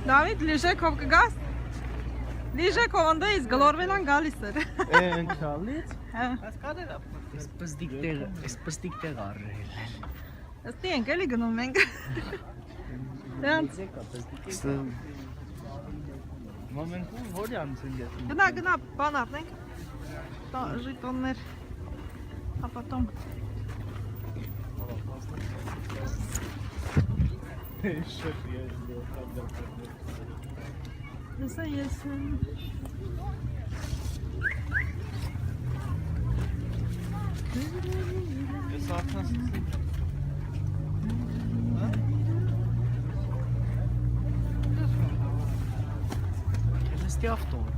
Դավիթ լիժեքով կգաս։ Լիժեքով անդեից գլորվել են գալիս էր։ Ընքալից։ Հա։ Այս պզտիկ տեղ, այս պզտիկ տեղ առել։ Ըստի ենք էլի գնում մենք։ Դրանց Եկա պզտիկ։ Մոմենտում որ անցել ես։ Գնա, գնա, բան առնենք։ Ժիտոններ։ А потом. Հեսա ես եմ։ Ես արդեն սկսել Նստի ավտոն։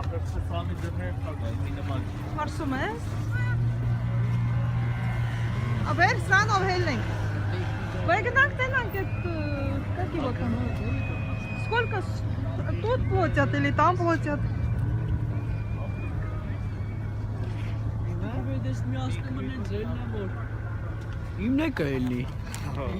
Ախր սամի դռներ փակ է, մի նման։ Մարսում ես։ Աբեր սրանով հելնենք։ Բայ գնանք տենանք այդ как его там? Сколько тут платят или там платят? Դες մի ասնում են ձելն է որ։ Իմն է կա էլի։